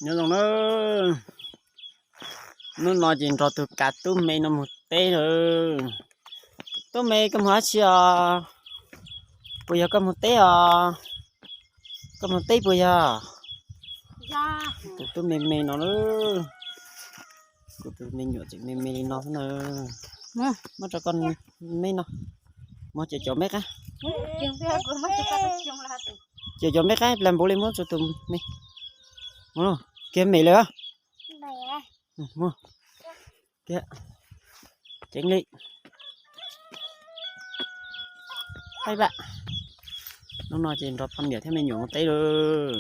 Nyob zoo na, hnub no ces nrog tus kav tub me no mus teb lawm. Tub me, koj mus dab tsi os? Puas yog koj mus teb os? Koj mus teb puas yog? Tus tub me me no, kuv tus me nyuam tseem me me li no xwb na. Muab rau koj me no. Muab cov cov me qab. Cov cov me qab plas npuv li muab rau tus me. Kiag me lawm. Kiag. Ceev li. Haib vam. Hnub no ces nrog poj niam thiab me nyuam mus teb lawm.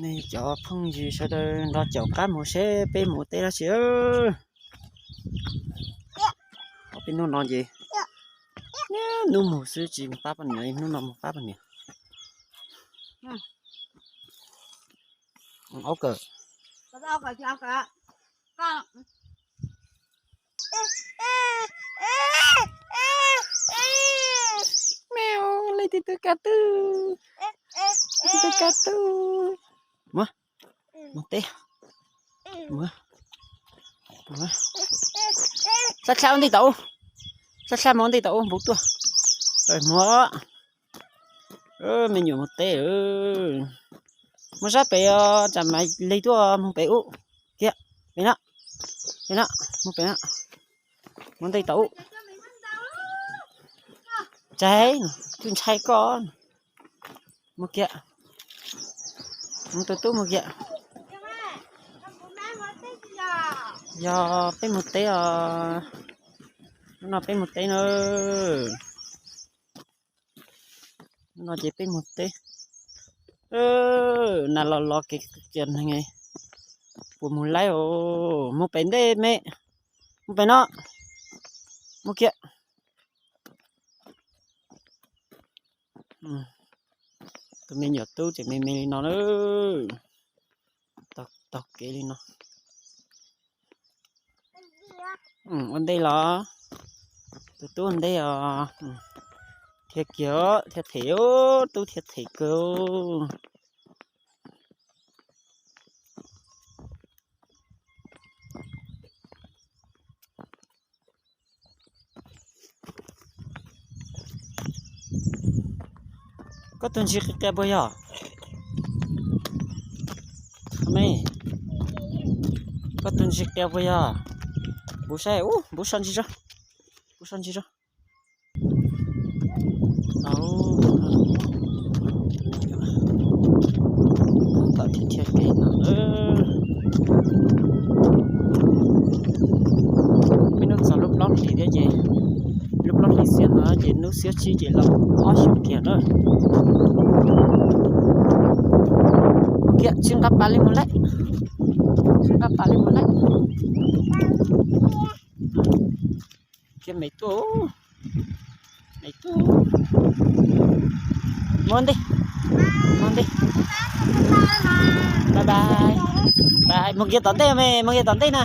Nej cov phooj ywg sawv daws nrog caum qab mus seb peb mus teb dab tsi. Ob peb hnub no ces hnub mus xwb tsis pab poj niam, hnub no mus pab poj niam. Aub kawm. Meo, leej twg twb kaj twb, leej twg twb kaj twb. Muab, mus teb. Muab, muab. Sab dlhab ua ntej tau, sab dlhab mus ua ntej tau, npuv tuaj. Muab, me nyuam mus teb. Muab sab pem os, tsam mam li tuaj mus pem ub. Kiag, pem no, pem no, mus pem no. Mus ntej tau ub. Tsaig, twb ntshai koj. Mus kiag. Mus tus tub mus kiag. Yog peb mus teb os. Hnub no peb mus teb na. Hnub no ces peb mus teb. Nas los los kev kiag neeg, puas mus laib os? Mus pem ntej me, mus pem no, mus kiag. Tus me nyuam tub tseem me me li no na, taug kev li no. Ua ntej los, tus tub ua ntej os. Thiaj kiag thiaj them, tub thiaj them kawg. Koj tus ntsis qia qia puas yog? Me, koj tus ntsis qia puas yog? Npuv saib, ub, npuv so ntsis tso, npuv so ntsis tso. Tom thiab thiaj kev no. Peb hnub txog lub plaub hlis thiab ces, lub plaub hlis xiab no ces hnub xiab tsib ces los ob xyoos kiag na. Kiag tsis nqa pas li mus lawm, tsis nqa pas li mus lawm. Kiag me tub, me tub, mus ntej, mus ntej. Bye bye, bye, mus kiag tom ntej me, mus kiag tom ntej na.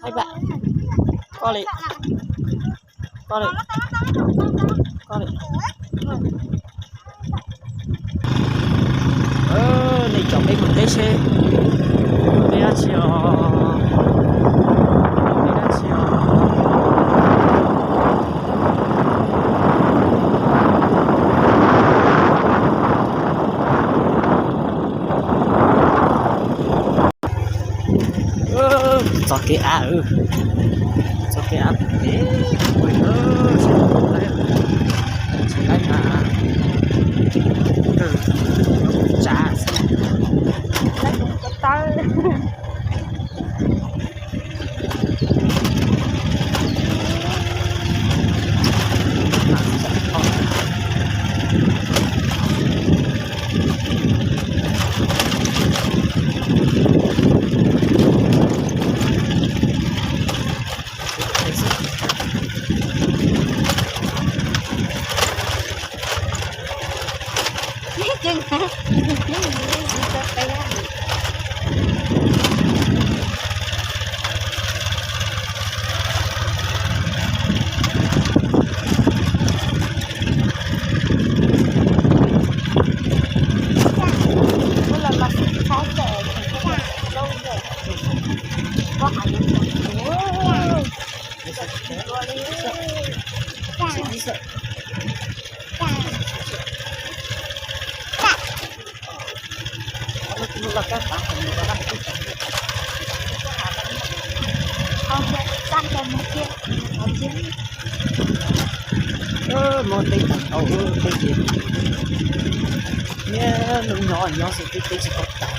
Haib vam, koj li, koj li, koj li. Nej cov peb mus teb seb, peb dab tsi os, peb dab tsi os. Txoj kev av, txoj kev av, tsis laib na, tsav xwb. Muaj teb tau tau teb ces, niaj hnub nyob nyob xwb twb teb tsis tau tas.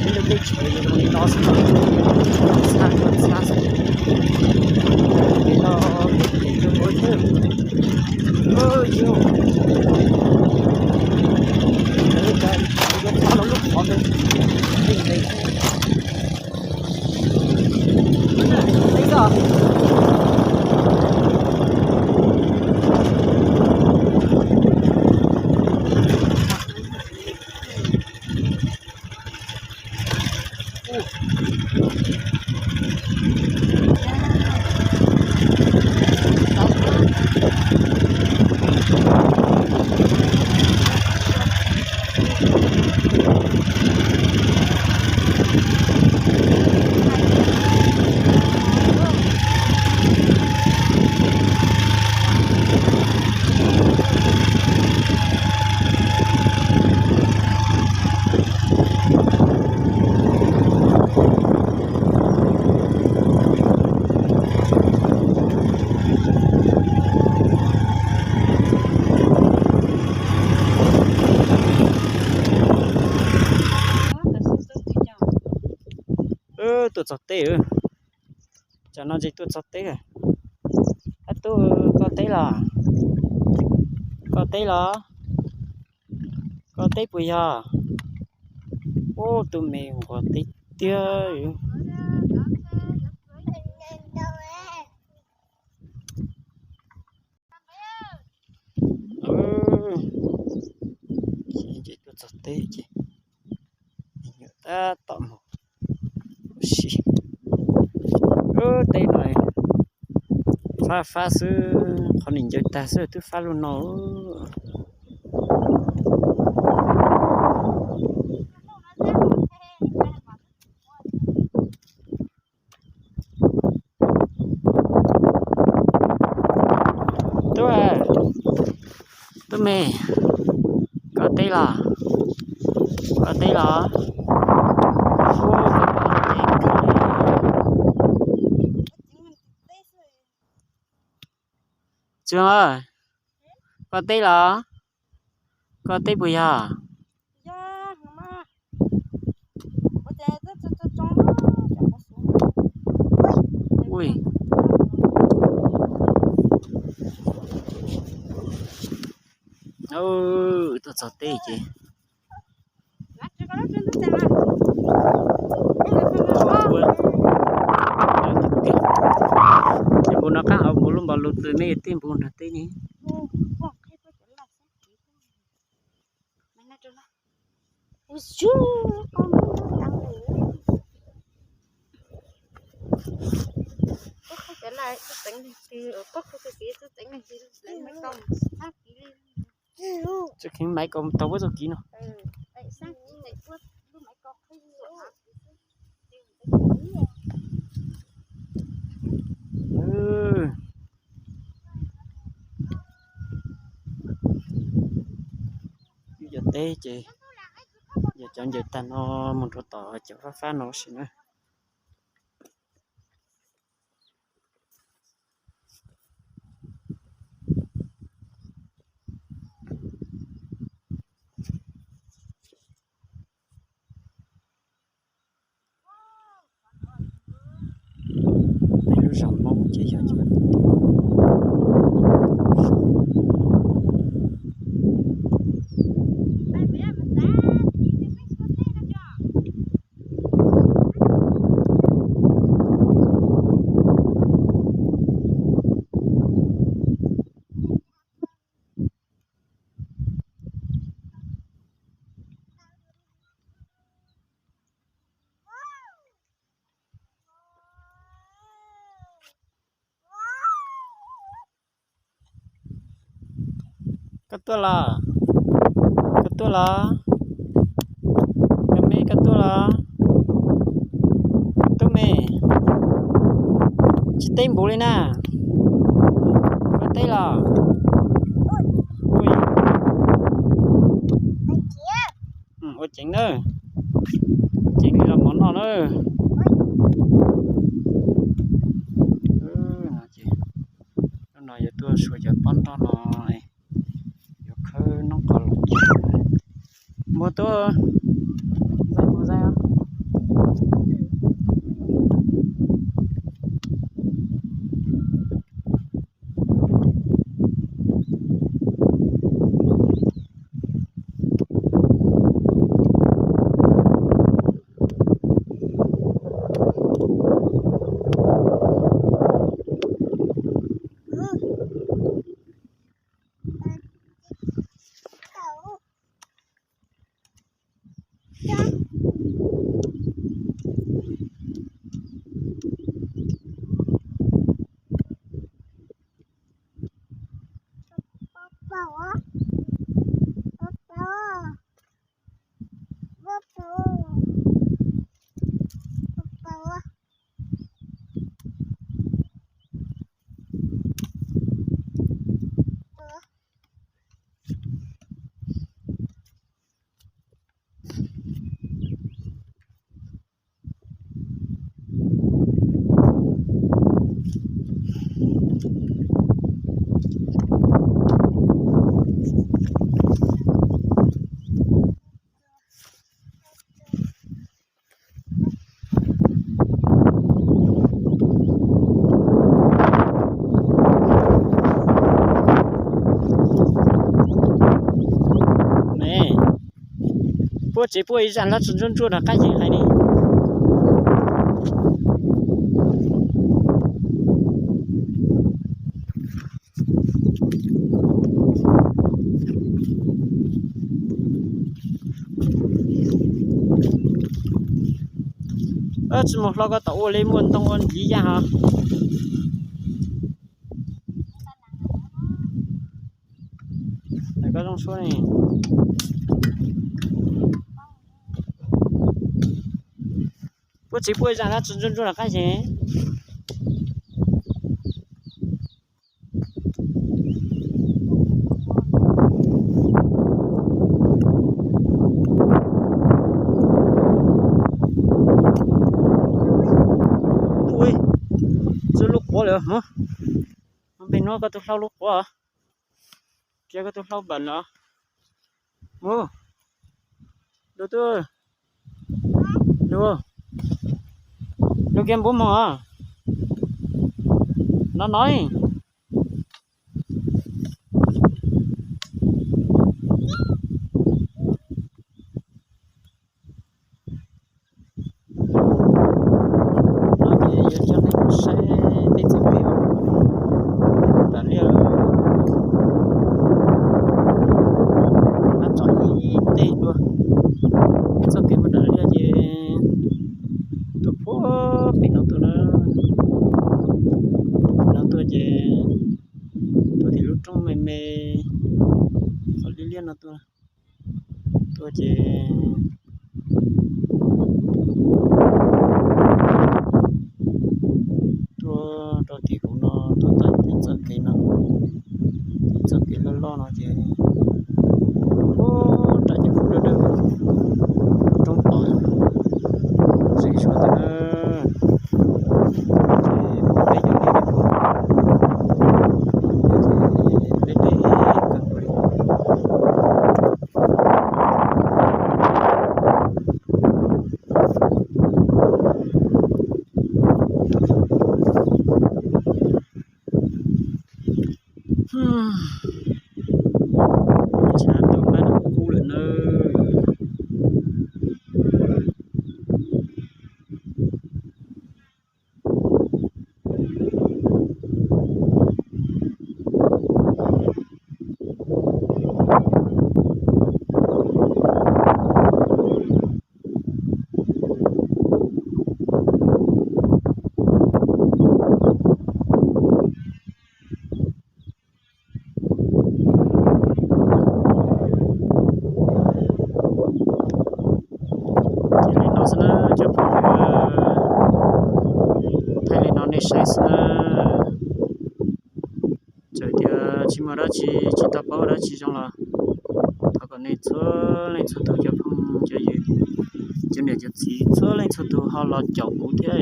Ib lub teb chaws zoo li no xwb los txhab txhab xwb. Li no ces zoo ua thwj yus, yus txhob los lub qhov ntawd, tij ntev. Tuaj txog teb. Tsam no ces tuaj txog teb. Ab tub, koj teb los? Koj teb los? Koj teb puas yog? Ub, tus me nquag teb tiag. Ces tuaj txog teb ces me nyuam tab tom mus ua si. Ub, teb no fab fab xwb, qhov nim ncaws tag xwb twb fab lug no. Tub, tub me, koj teb los? Koj teb los? Txwg, koj teb los? Koj teb puas yog? Tuaj txog teb ces npus no qab hauv npus lub npau lus twg nej tej npus nrog teb ne. Tsis kheev maiv kaus tau puab txuj kev no. Yus cov teb ces yog cov ncaws tag no mus rau tom cov fab fab no sim na. Peb lub zos Hmoob ces yog cov Koj tuaj los? Koj tuaj los? Me me, koj tuaj los? Tub me, tsis teb npuv li na. Koj teb los? Ua ceev na. Ceev li los mov noj na. Hnub no yuav tuaj xua cov pob nroj no, yuav khawb noob qos los. Muag tuaj, Zais, muag Zais os. Puab tsev puab ib zaj hlab tsuj ntsuab ntsuab nram qab yees hais ne. Tsis mus hlo, koj tom ua li muaj ntoo ua ntxiv yaj hos. Koj zoo suab ne. Puab tsev puab zaj hlab tsuj ntsuab ntsuab nram qab yees. Ub, txog lub quav lawm. Mus, mus pem nuav koj tus hlau lub quav. Kiag koj tus hlau npam no. Mus, du tuaj, du, du kiag npub moog os. No no. No ces yuav coj nej mus saib peb txoj kev ua tas liaj. Hab tso ib teg dua, peb txoj kev ua tas liaj ces tuaj puag pem no tuaj na. Pem no tuaj ces tuaj tim lub roob me me qhov liab liab no tuaj. Tuaj ces tuaj rau tim huv no, tuaj tawm txoj kev no, txoj kev loj loj no ces ua rau cov huv dawb dawb roob tod, tseem suav ntawd na. Ces muaj peb cov neeg, peb deb kawg nkaus li. Tshav ntuj npab nws kub lawm nawb. Tias tsis muaj dab tsi, tsis tau paub dab tsi zoo los thov kom nej txhua leej txhua tus cov phooj cov ywg, cov niam cov txiv txhua leej txhua tus ho los caum kuv thiab,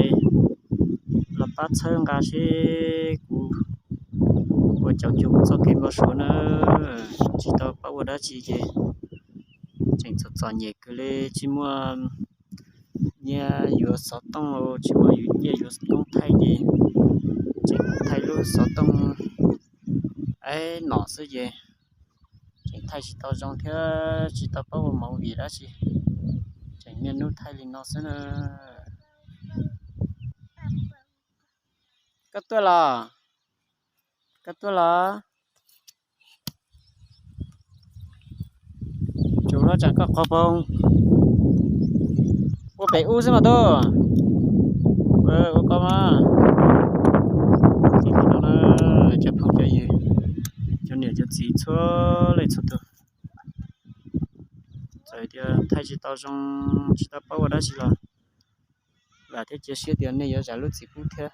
los pab txhawb nqa seb kuv puas caum cuag kuv txoj kev npau suav na. Tsis tau paub ua dab tsi ces tseem txom txom nyem kawg li, tsis muaj nyiaj yuav xov tooj, tsis muaj yuav nyiaj yuav koob thaij ces tseem thaij lub xov tooj ib nom xwb ces tseem thaij tsis tau zoo thiab tsis tau paub ua movie dab tsi, tseem niaj hnub thaij li no xwb na. Koj tuaj los? Koj tuaj los? Tsuas hlob tsam koj qhov poog ua pem ub xwb mas tub. Ua koj mas. Cov phooj cov ywg, cov niam cov txiv txhua leej txhua tus, txawm tias thaij tsis tau zoo, tsis tau paub ua dab tsi los vam thiab cia siab tias nej yuav zam lub txim pub thiab.